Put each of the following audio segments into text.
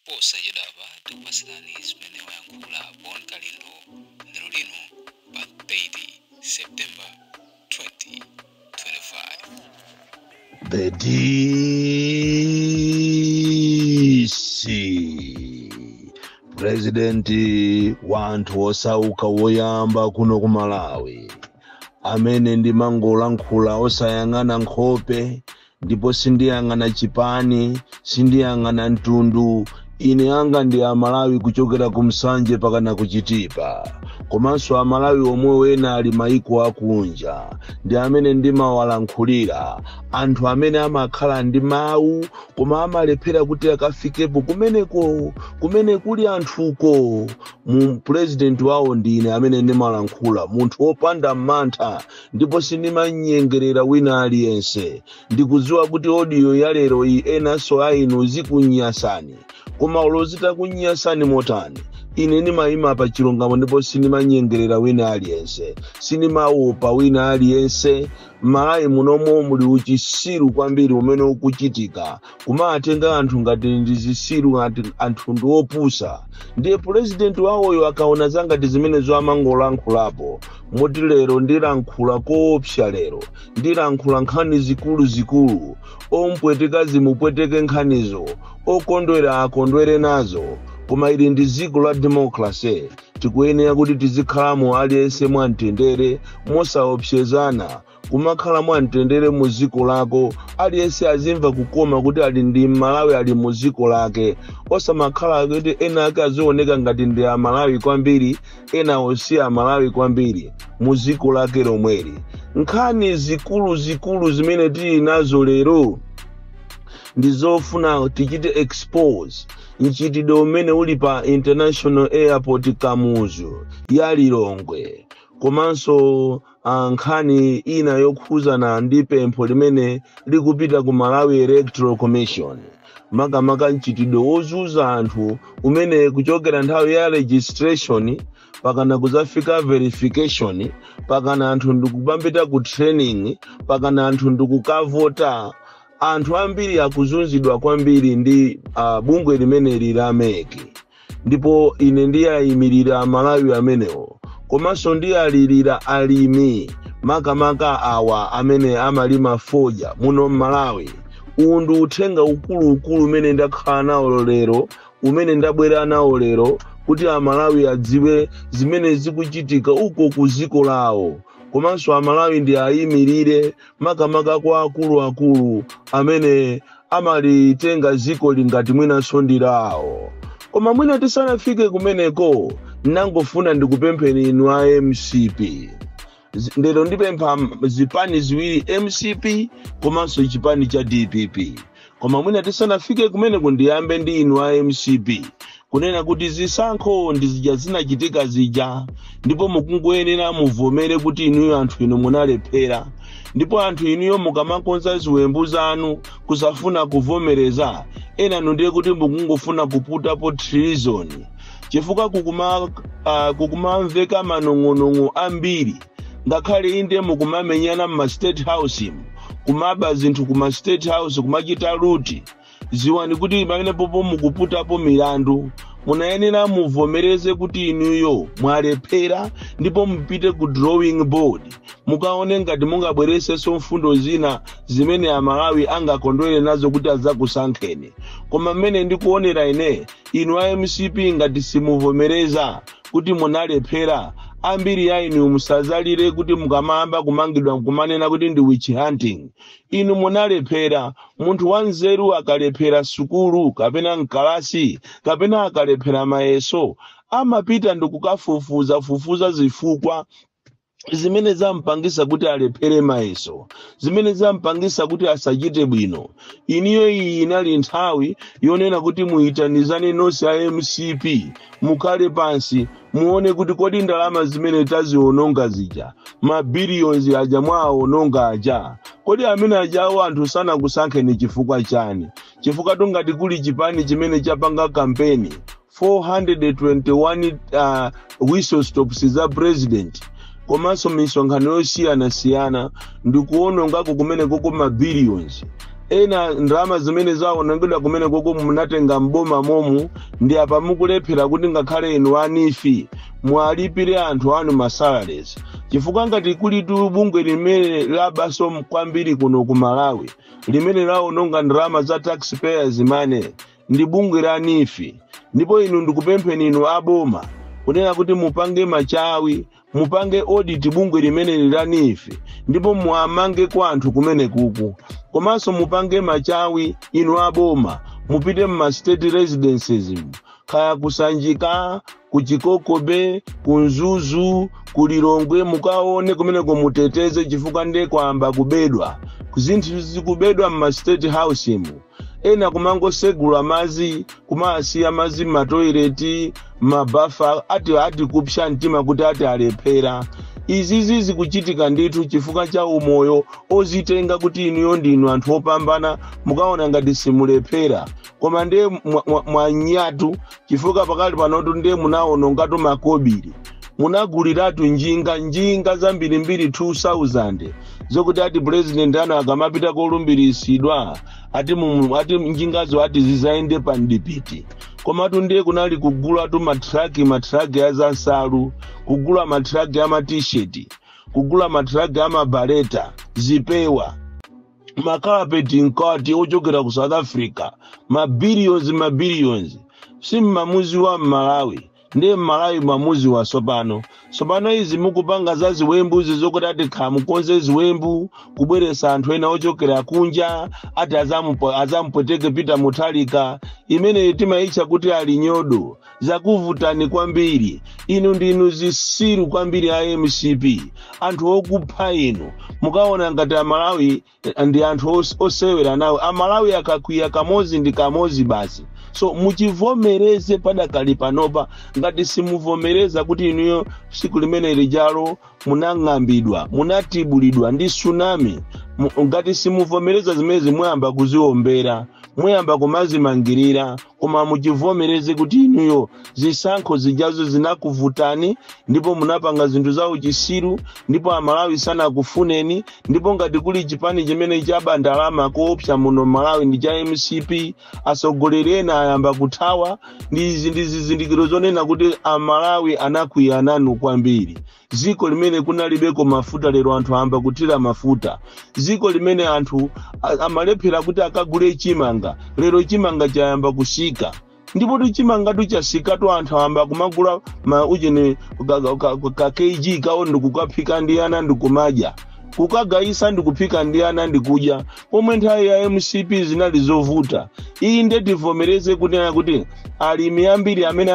Posachedwapa tikupatsirani zimene wayankhula Bon Kalindo lero lino pa 30 September 2025. The DC President wa anthu osauka woyamba kuno ku Malawi, amene ndimangolankhula osayang'ana nkhope, ndipo sindiyang'ana chipani, sindiyang'ana mtundu. Ine anga ndi Amalawi kuchokera ku Msanje pakana ku Chitipa, komanso Amalawi omwe ena ali maiko akunja, ndi amene ndimawalankhulira. Anthu amene amakhala ndi mawu koma amalephera kuti akafikepo kumeneko kumene kuli anthuko, mu president wawo ndine amene ndimalankhula, munthu wopanda mantha, ndipo sindimanyengerera wina aliyense. Ndikudziwa kuti audio ya lero iyi enanso a inu zikunyasani, koma olo zitakunyasani motani, ine ndimayima pa chilungamo ndipo sindimanyengerera wina aliyense, sindimaopa wina aliyense. M'Malawi munomo muli uchisiru kwambiri umene ukuchitika, kumatenga anthu ngati ndi zisiru, ngati anthu ndi opusa. Ndiye purezidenti wawoyo akaona zangati zimenezo amangolankhulapo. Moti lero ndilankhula koopsa, lero ndilankhula nkhani zikuluzikulu. Ompweteka zimupweteke nkhanizo, okondwera akondwere nazo, koma ili ndi dziko la democracy. Tikuyenera kuti tizikhalamo aliyense mwamtendere, mosaopsezana, kumakhala mwamtendere mu dziko lako. Aliyense azimva kukoma kuti ali ndi Malawi, ali mu dziko lake, osamakhala kuti ena ake azioneka ngati ndi Amalawi kwambiri, ena si Amalawi kwambiri mu dziko lake lomweli. Nkhani zikulu zikulu zimene tili nazo lero ndi zofuna tichite expose mchitidwe umene uli pa International Airport Kamuzu ya Lilongwe, komanso nkhani ina yokhuzana ndi pempho limene likupita ku Malawi Electoral Commission, makamaka mchitidwe wozunza anthu umene kuchokera nthawi ya registration pakana kuzafika verification, pakana anthu ndikupambita ku training, pakana anthu ndikukavota. Anthu ambiri akuzunzidwa kwambiri ndi bungwe limeneli la MEC, ndipo ine ndiyayimirira Amalawi amenewo, komanso ndiyalirira alimi, makamaka awa amene amalima fodya muno m'Malawi. Uwu ndi uthenga ukuluukulu umene ndakhala nawo lero, umene ndabwera nawo lero, kuti Amalawi adziwe zimene zikuchitika uko ku dziko lawo. Komanso Amalawi ndi ayimirire makamaka kwa akuluakulu amene amalitenga dziko lingati mwinanso ndi lawo. Koma mwina tisanafike kumeneko, nangofuna ndikupempheni inu a MCP. Lero ndipempha zipani ziwiri, MCP komanso chipani cha DPP. Koma mwina tisanafike kumeneko, ndiyambe ndi inu a MCP, kunena kuti zisankho ndi zija zinachitika zija, ndipo mukungoyenera muvomere kuti inuyo anthu inu munalephera. Ndipo anthu inuyo mukamakonza ziwembu zanu kusafuna kuvomereza, enanu ndiye kuti mukungofuna kuputapo treason, chifukwa kukumamveka manong'onong'o ambiri. Ngakhale inde mukumamenyana mma State House, kumaba zinthu kuma State House, kumachita loot, ziwani kuti pamenepopo mukuputapo milandu. Munayenera muvomereze kuti inuyo mwalephera, ndipo mupite ku drawing board, mukaone ngati mungabweresenso mfundo zina zimene Amalawi angakondwere nazo kuti adzakusankheni. Koma mmene ndikuonera ine, inu a MCP, ngati simuvomereza kuti munalephera, ambiri a inu musazalire kuti mukamayamba kumangidwa kumanena kuti ndi witch hunting. Inu munalephera. Munthu wanzeru akalephera sukulu kapena mkalasi kapena akalephera mayeso, amapita ndikukafufuza fufuza zifukwa zimene zampangisa kuti alephere mayeso, zimene zampangisa kuti asachite bwino. Iniyo iyi inali nthawi yonena kuti muyitanizane nonse a MCP, mukhale pansi, muone kuti kodi ndalama zimene taziononga zija, ma billions aja mwaononga aja, kodi amene ajawo anthu sanakusankheni chifukwa chani? Chifukwa tungati kuli chipani chimene chapanga kampeni 421 whistle stops za president, komanso misonkhano yosiyanasiyana, ndikuonongako kumene koko ma billions. Ena ndalama zimene zawonongedwa kumene koko munatenga mboma momu, ndi apa mukulephera kuti ngakhale inu a NEEF mwalipire anthu anu ma salaries, chifukwa ngati kulitu bungwe limene labaso kwambiri kuno ku Malawi, limene lawononga ndalama za taxpayers money, ndi bungwe la NEEF. Ndipo inu, ndikupempheni inu aboma kunena kuti mupange machawi, mupange audit bungwe limene la NEEF, ndipo muamange kwa anthu kumene kuku. Komanso mupange machawi inu aboma, mupite mma state residences, kaya kuSanjika, kuChikokobe, kuMzuzu, kuLilongwe, mukaone kumeneko, muteteze, chifukwa ndiye kwamba kubedwa. Zinthu zikubedwa mma state house mu. Ena kumangosegula mazi, kumasiya mazi m'ma toilet, mabafa, ati kupsya mtima kuti ati alephera. Izizi zikuchitika ndithu chifukwa cha umoyo ozitenga kuti inuyo ndinu anthu opambana, mukaona ngati simulephera. Koma ndiye mwanyatu, chifukwa pakali panotu ndiye munawonongatu makobiri. Munaguliratu njinga, njinga zambirimbiri 2000, zokuti ati president anu akamapita kolumbirisidwa, ati njingazo ati zizayende pa mdipiti. Komatu ndiye kunali kugulatu matraki, matraki azansalu, kugula matraki ama T-shirt, kugula matraki amabaleta, zipewa, makalapeti mkati ochokera ku South Africa, ma billions, ma billions. Simmamuzi wa Mmalawi, ndiye Mmalawi mamuzi wa sopano. Sopano izi mukupanga za ziwembuzi, zokuti ati khamukonze ziwembu kubweresa anthu ena ochokera kunja, ati azamupweteke Peter Mutharika, imene timayitcha kuti ali nyodo. Zakuvutani kwambiri. Inu ndinu zisiru kwambiri a MCP, anthu okupha inu. Mukaona ngati Amalawi ndi anthu osewera nawo. Amalawi akakwiya kamozi ndi kamozi basi. So muchivomereze padakali panopa. Ngati simuvomereza kuti inuyo tsiku limene lijalo munang'ambidwa, munatibulidwa ndi tsunami, ngati simuvomereza zimene, muyamba kuziombera, muyamba kumazimangirira. Koma muchivomereze kuti inuyo zisankho zijazo zinakuvutani, ndipo munapanga zinthu za uchisiru, ndipo Amalawi sanakufuneni. Ndipo ngati kuli chipani chimene chaba ndalama koopsa muno Malawi, ndi cha MCP. Atsogoleri ena ayamba kuthawa. Ndizi ndi zizindikiro zonena kuti Amalawi anakwiya nanu kwambiri. Ziko limene kunalibeko mafuta, lero anthu ayamba kuthira mafuta. Ziko limene anthu amalephera kuti akagule chimanga, lero chimanga chayamba kusika. Ndipo tuchimanga tuchasikatu, anthu ayamba kumagula ma ujeni ka kg kawo, ndikukaphika ndi ana ndikumadya, kukagayisa ndikuphika ndi ana ndikudya, pomwe nthawi ya MCP zinali zovuta. Iyi nde tivomereze kunena kuti alimi ambiri amene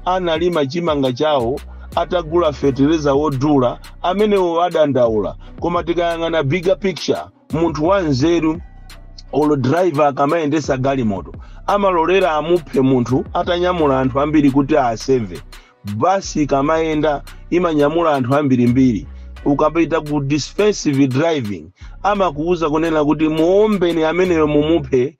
analima chimanga chawo atagula fetereza wodula, amenewo adandaula. Koma tikayang'ana bigger picture, munthu wanzeru, olo driver akamayendesa galimoto, amalolera amuphe munthu atanyamula anthu ambiri kuti aseve. Basi ikamayenda imanyamula anthu ambirimbiri. Ukapita ku defensive driving, amakuuza kunena kuti muombeni ameneyo, mumuphe,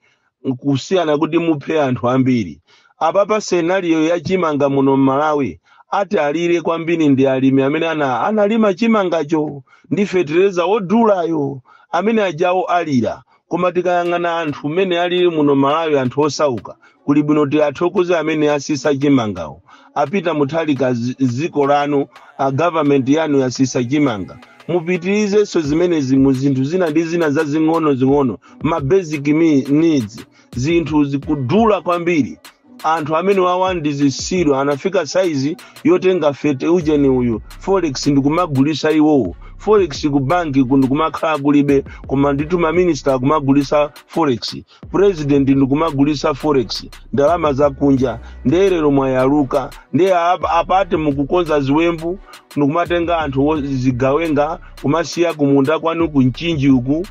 kusiyana kuti muphe anthu ambiri. Apapa scenario ya chimanga muno mMalawi, ati alire kwambiri ndi alimi amene analima chimangacho ndi fetereza wodulayo, amene ajawo alira. Koma tikayang'ana anthu mmene alili muno Malawi, anthu osauka, kuli bwino tiathokoze amene asisa chimangawo. Apita Mutharika, ziko lanu, a government yanu yasisa chimanga. Mupitirizenso zimenezi mu zinthu zina ndi zina zazing'ono zing'ono, ma basic needs. Zinthu zikudula kwambiri. Anthu amene wawa ndi zisiru, anafika saizi yotenga fete ujeni uyu forex ndikumagulisa iwowo. Forex ku banki ndikumakhala kulibe, koma ndithu maminista akumagulisa forex, president ndikumagulisa forex, ndalama zakunja. Nderero mwayaluka. Ndiye apate mukukonza ziwembu ndikumatenga anthu zigawenga kumasiya kumunda kwanu kuMchinji uku,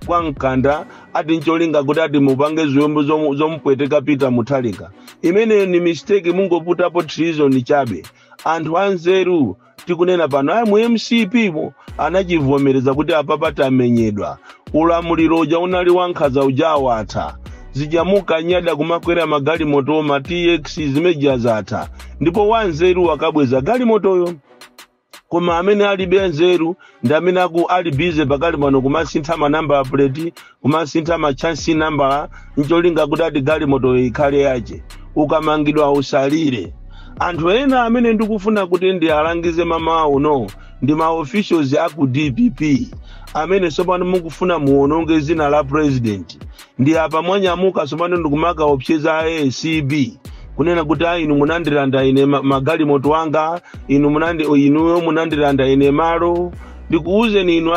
kwa Mkanda, ati ncholinga kuti ati mupange ziwembu zomupweteka Peter Mutharika. Imeneyo ni mistake, mungoputapo treason chabe. Anthu anzeru tikunena pano ayi mu MCP mo anachivomereza kuti apapa tamenyedwa, ulamuliro uja unali wankhanza uja watha, zijamuka nyada kumakwera magalimoto ma TX zimeja zatha. Ndipo wanzeru akabweza galimotoyo. Koma amene alibe nzeru ndi amene ali busy pakali pano kumasintha ma number plate, kumasintha ma chassis number, ncholinga kuti ati galimoto ikhale yache. Ukamangidwa usalire. Anthu ena amene ndikufuna kuti ndialangize mamawa uno ndi ma officials aku DPP amene tsopano mukufuna muwononge zina la president. Ndi apa mwanyamuka tsopano ndikumaka opseza ACB kunena kuti, "Ayi, inu munandilanda ine magalimoto anga, inu munandi, inuyo munandilanda ine malo." Ndikuwuzeni inu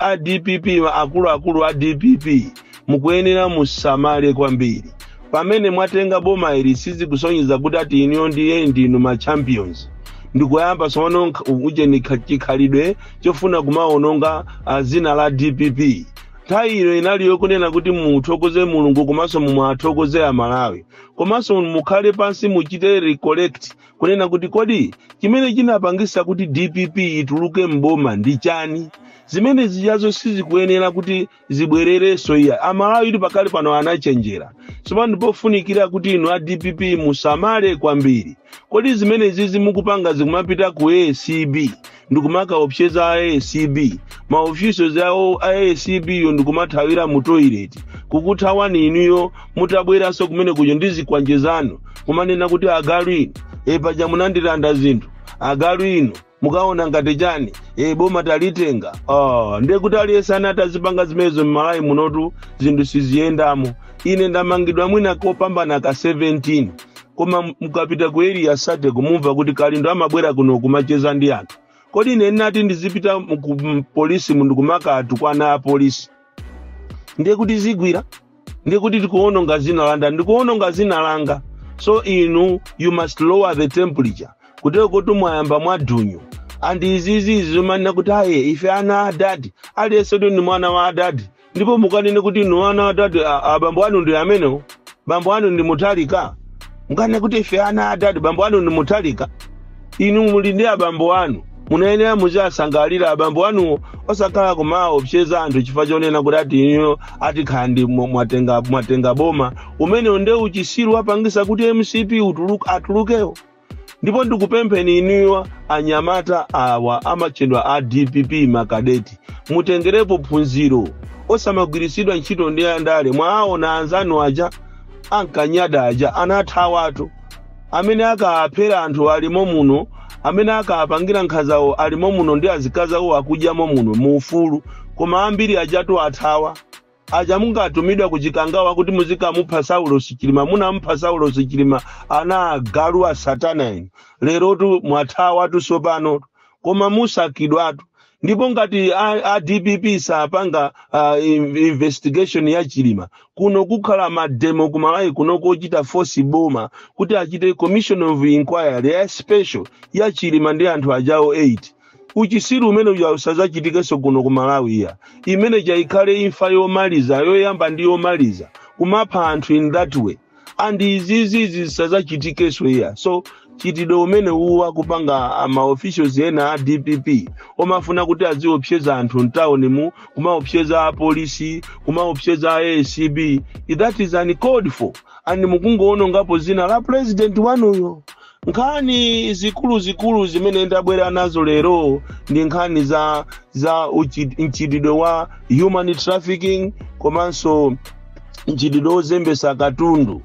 a DPP, akuluakulu a DPP, mukuyenera musamale kwambiri. Pamene mwatenga boma ili, sizikusonyeza kuti ati inuyo ndiye ndinu ma champions. Ndikuyamba tsopano ujeni chikhalidwe chofuna kumaononga zina la DPP. Nthawi ino inali yokunena kuti muthokoze Mulungu, komanso mumwathokoze Amalawi, komanso mukhale pansi muchite recollect kunena kuti kodi chimene chinapangisa kuti DPP ituluke mboma ndi chani? Zimene zijazo sizikuyenera kuti zibwererenso iya. Amalawi ili pakali pano anachenjera. Tsopano ndipofunikira kuti inu a DPP musamale kwambiri. Kodi zimene zizi mukupanga zikumapita ku ACB ndikumakaopseza a ACB, ma officials awo a ACB yo ndikumathawira mu toilet kukuthawani, inuyo mutabweranso kumene kuja ndi zikwanje zanu kumanena kuti, "Agalu inu, e, paja munandilanda zinthu, agalu inu, mukaona ngati chani, e, boma talitenga." Oh, ndiye kuti aliyense anati azipanga zimenezo m'Malawi munotu zinthu siziyendamo. Ine ndamangidwa mwina kopambana ka 17, koma mukapita ku Area 30 kumumva kuti Kalindo amabwera kuno kumacheza ndi anthu. Kodi ine ndinati ndizipita ku polisi mundikumakatukwana apolisi? Ndiye kuti zigwira, ndiye kuti tikuononga zina langa, ndikuononga zina langa. So inu, you must lower the temperature kutero kuti mwayamba mwadunyu. And izizi zimanena kuti, "Aye, ife ana adadi." Aliyense ndi mwana wa adadi, ndipo mukanene kuti inu ana adadi, abambo anu ndi amenewo, bambo anu ndi Mutalika. Mukanene kuti ife ana adadi, bambo anu ndi Mutalika. Inu muli ndi abambo anu, munayenera muziasangalira abambo anuwo, osakhala kumaopseza anthu chifukwa chonena kuti ati inuyo ati khandi mwatenga boma. Umenewo nde uchisiru wapangisa kuti MCP atulukewo. Ndipo ndikupempheni inuyo anyamata awa amatchedwa a DPP, makadeti, mutengerepo phunziro, osamagwirisidwa ntchito ndi andale. Mwaona anzanu aja ankanyada aja anathawatu. Amene akaaphera anthu alimo muno, amene akaapangira nkhanzawo alimo muno, ndi azikazi awo akudyamo muno mu ufulu. Koma ambiri ajatu athawa. Aja mungatumidwa kuchikangawa kuti muzikamupha Saulos Chilima, munamupha Saulos Chilima, ana agalu a satana inu. Lerotu mwathawatu sopano, koma musakidwatu. Ndipo ngati a DPP sapanga investigation ya Chilima, kuno kukhala ma demo kumalawi kuno kochita force boma kuti achite commission of inquiry ya special ya Chilima ndi anthu ajawo 8. Uchisiru umene uja usazachitikenso kuno ku Malawi iya. Imene ikhale imfa yomaliza, yoyamba ndi yomaliza kumapha anthu in that way, and izizi zisazachitikenso iya. So chitidwe umene uwa kupanga ma officials ena a DPP omafuna kuti aziopseza anthu mtawuni mu, kumaopseza apolisi, kumaopseza ACB, that is uncalled for, and mukungoonongapo zina la president wanuyo. Nkhani zikuluzikulu zimene ndabwera nazo lero ndi nkhani za mchitidwe wa human trafficking, komanso mchitidwe wozembesa katundu,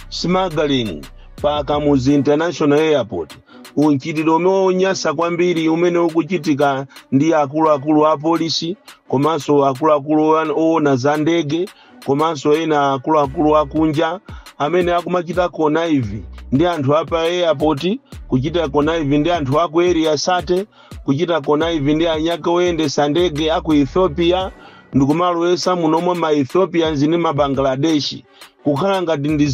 smuggling, pa Kamuzu International Airport. Mchitidwe umene unyasa kwambiri umene ukuchitika ndi akuluakulu a polisi, komanso akuluakulu oona za ndege, komanso ena akuluakulu akunja amene akumachita connive ndi anthu apa airport, kuchita connive ndi anthu aku Area 30, kuchita connive ndi anyake oyendesa ndege aku Ethiopia, ndikumalowesa munomwe ma Ethiopians ndi ma Bangladeshi, kukhala ngati ndi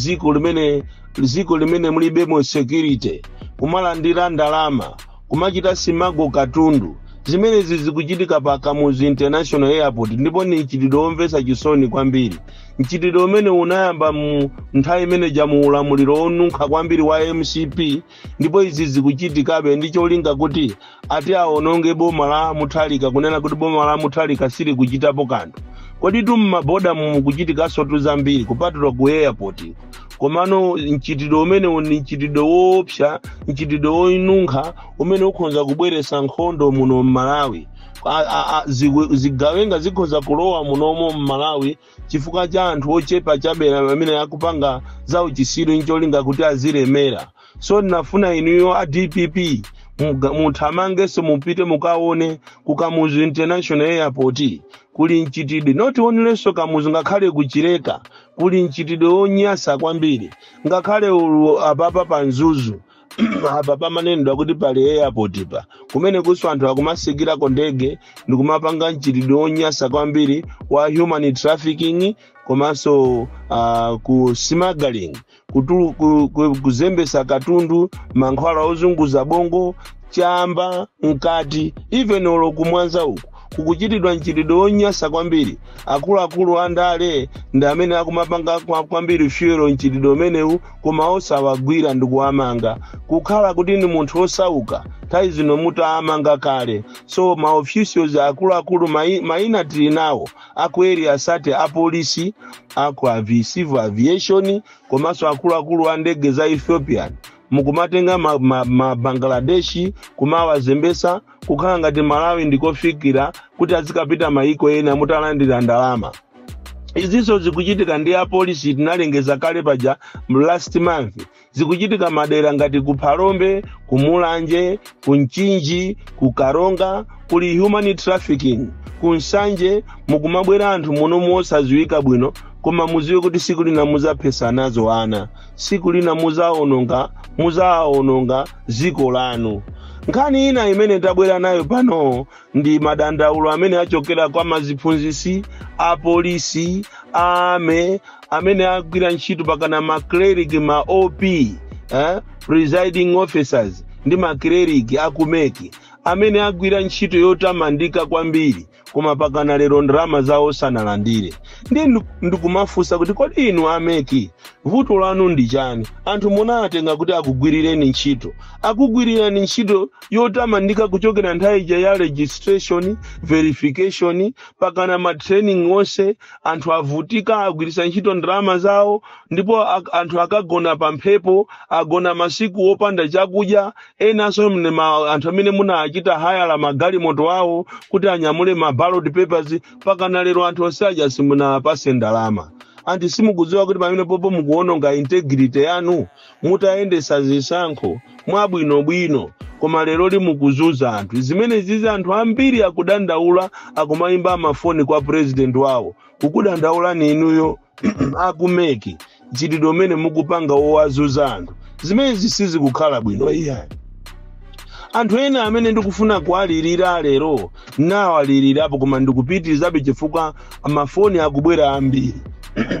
ziko limene mulibemo security, kumalandira ndalama, kumachita smuggle katundu. Zimenezi zikuchitika pa Kamuzu International Airport, ndipo ni mchitidwe womvetsa chisoni kwambiri. Mchitidwe umene unayamba mu nthawi imeneja mu ulamuliro onunkha kwambiri wa MCP, ndipo izi zikuchitikabe ndi cholinga kuti ati aononge boma la Mutharika, kunena kuti boma la Mutharika sili kuchitapo kanthu. Kodi tu mmaboda mukuchitikanso tu zambiri kupatula ku airport. Komano mchitidwe umenewu ndi mchitidwe woopsa, mchitidwe wonunkha umene ukhoza kubweretsa nkhondo muno m'Malawi. Zigawenga zikhoza kulowa munomo m'Malawi chifukwa cha anthu ochepa chabe amene akupanga za uchisiru ncholinga kuti azilemera. So ndinafuna inuyo a DPP muthamangenso, mupite mukaone ku Kamuzu International Airport kuli mchitidwe. Not onlynso Kamuzu, ngakhale kuchileka kuli mchitidwe wonyasa kwambiri. Ngakhale ulu apapa pa Mzuzu apa pamanenedwa kuti pali airport pa, kumene kuso anthu akumasikirako ndege ndikumapanga mchitidwe wonyasa kwambiri wa human trafficking, komanso ku smuggling, kuzembesa katundu, mankhwala ozunguza bongo, chamba mkati. Even olo kumwanza uku kukuchitidwa mchitidwe wonyasa kwambiri. Akuluakulu andale ndi amene akumapanga kwambiri fuel mchitidwe umenewu, koma osawagwira ndi kuwamanga. Kukhala kuti ndi munthu osauka, nthawi zino mutaamanga kale. So ma officials akuluakulu, mayina tili nawo, aku Area 30, apolisi, aku civil aviation, komanso akuluakulu a ndege za Ethiopian, mukumatenga ma Bangladeshi kumawazembesa, kukhala ngati Malawi ndikofikira kuti azikapita maiko ena mutalandira ndalama. Izinso zikuchitika ndi apolisi, tinalengeza kale paja last month. Zikuchitika madera ngati ku Phalombe, ku Mulanje, ku Mchinji, ku Karonga kuli human trafficking. Ku Nsanje mukumabwera anthu muno mosadziwika bwino. Koma muziwe kuti siku lina muzaphesa nazo ana, siku lina muzaononga dziko lanu. Nkhani ina imene tabwera nayo pano ndi madandaulo amene achokera kwa maziphunzisi, apolisi, ame amene agwira ntchito pakana ma cleric, ma OP, presiding officers ndi ma cleric aku MEC amene agwira ntchito yotamandika kwambiri, koma pakana lero ndalama zawo sanalandire. Ndi ndikumafunsa kuti kodi inu a MEC vuto lanu ndi chani? Anthu munawatenga kuti akugwirireni ntchito, akugwirirani ntchito yotamandika kuchokera nthawi ija ya registration, verification, pakana ma training onse. Anthu avutika, agwiritsa ntchito ndalama zawo, ndipo anthu akagona pa mphepo, agona masiku opanda chakudya. Enanso anthu amene munachita hire magalimoto awo kuti anyamule ma ballot papers, pakana lero anthu onse aja simunapase ndalama. Anthu simukudziwa kuti pamene popo mukuononga integrity yanu mutayendesa zisankho mwabwinobwino, koma lero limukuzunza anthu. Zimene zizi anthu ambiri akudandaula, akumayimba amafoni kwa president wawo kukudandaulani inuyo aku MEC, mchitidwe umene mukupanga wowazunza anthu. Zimene zisizikukhala bwino iyayi. Anthu ena amene ndikufuna kuwalirira lero, nawalirirapo koma ndikupitirizabe chifukwa mafoni akubwera ambiri,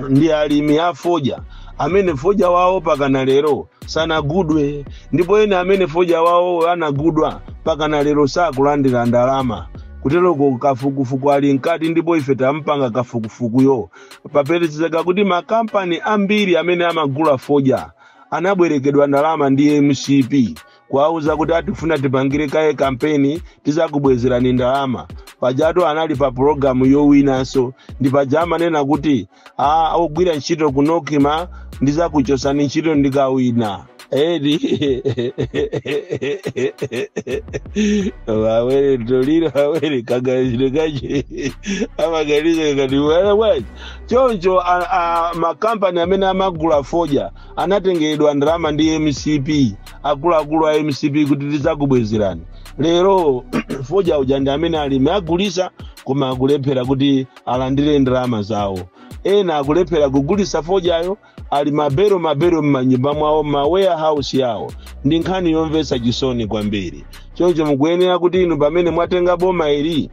ndi alimi afodya amene fodya wawo pakana lero sanagudwe, ndipo ena amene fodya wawo anagudwa pakana lero sakulandira ndalama. Kuteroko kafukufuku ali mkati, ndipo ife tampanga kafukufukuyo. Papezeka kuti makampani ambiri amene amagula fodya anabwerekedwa ndalama ndi MCP, kuwauza kuti atifuna tipangire kaye kampeni, tizakubwezerani ndalama. Pajatu anali pa pulogalamu yowinanso, ndi paja amanena kuti a ogwira ntchito ku NOCMA ndizakuchosani ntchito ndikawina. Edi wawere toliro wawere kaganiziro kache amaganizo kati wala bwaji choncho. Makampani amene amagula fodya anatengedwa ndalama ndi MCP, akuluakulu a MCP, kuti tizakubwezerani. Lero fodya uja ndi amene alimi agulisa, koma akulephera kuti alandire ndalama zawo. Ena akulephera kugulisa fodyayo, ali mabero mabero m'manyumba mwawo, ma warehouse yawo. Ndi nkhani yomvetsa chisoni kwambiri. Choncho mukuyenera kuti inu pamene mwatenga boma ili,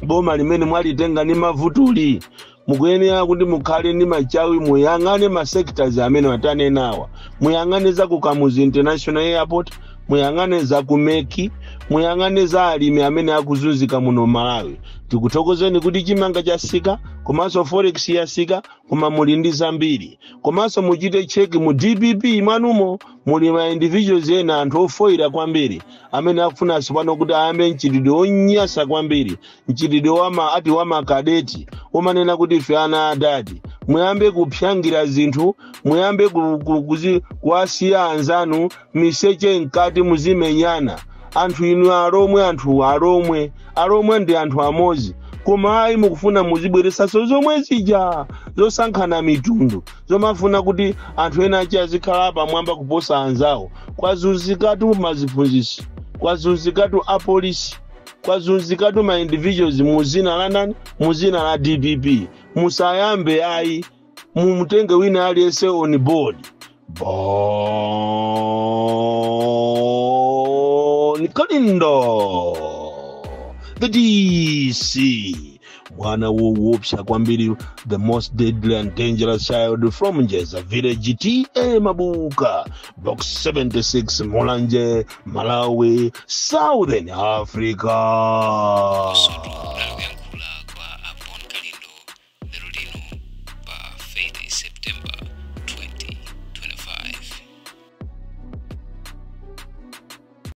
boma limene mwalitenga ndi mavutuli, mukuyenera kuti mukhale ndi machawi, muyang'ane ma sectors amene watanenawa. Muyang'ane za ku Kamuzu International Airport, muyang'ane za ku MEC, muyang'ane za alimi amene akuzunzika muno Malawi. Tikuthokozeni kuti chimanga chasika komanso forex yasika, koma muli ndi zambiri. Komanso muchite check mu DPP mwanumo, muli ma individuals ena, anthu ofoira kwambiri amene akufuna pano kuti ayambe mchitidwe wonyasa kwambiri, mchitidwe wama ati wamakadeti umanena kuti ife ana adadi. Muyambe kupyangira zinthu, muyambe kuwasiya anzanu miseche mkati, muzimenyana. Anthu inu Alomwe, anthu Alomwe, Alomwe ndi anthu amodzi, koma ayi, mukufuna muzibweresanso zomwe zija zosankhana mitundu, zomafuna kuti anthu ena achi azikhala pamwamba kuposa anzawo. Kwazunzikatu maziphunzitsi, kwazunzikatu apolisi, kwazunzikatu ma individuals muzina la ndani? Muzina la DPP. Musayambe ayi, mumutenge wina aliyense on board. Bon Kalindo, the DC, mwana woopsa kwambiri, the most deadly and dangerous child from Njeza village, T/A Mabuka, Box 76, Mulanje, Malawi, Southern Africa. Sotu.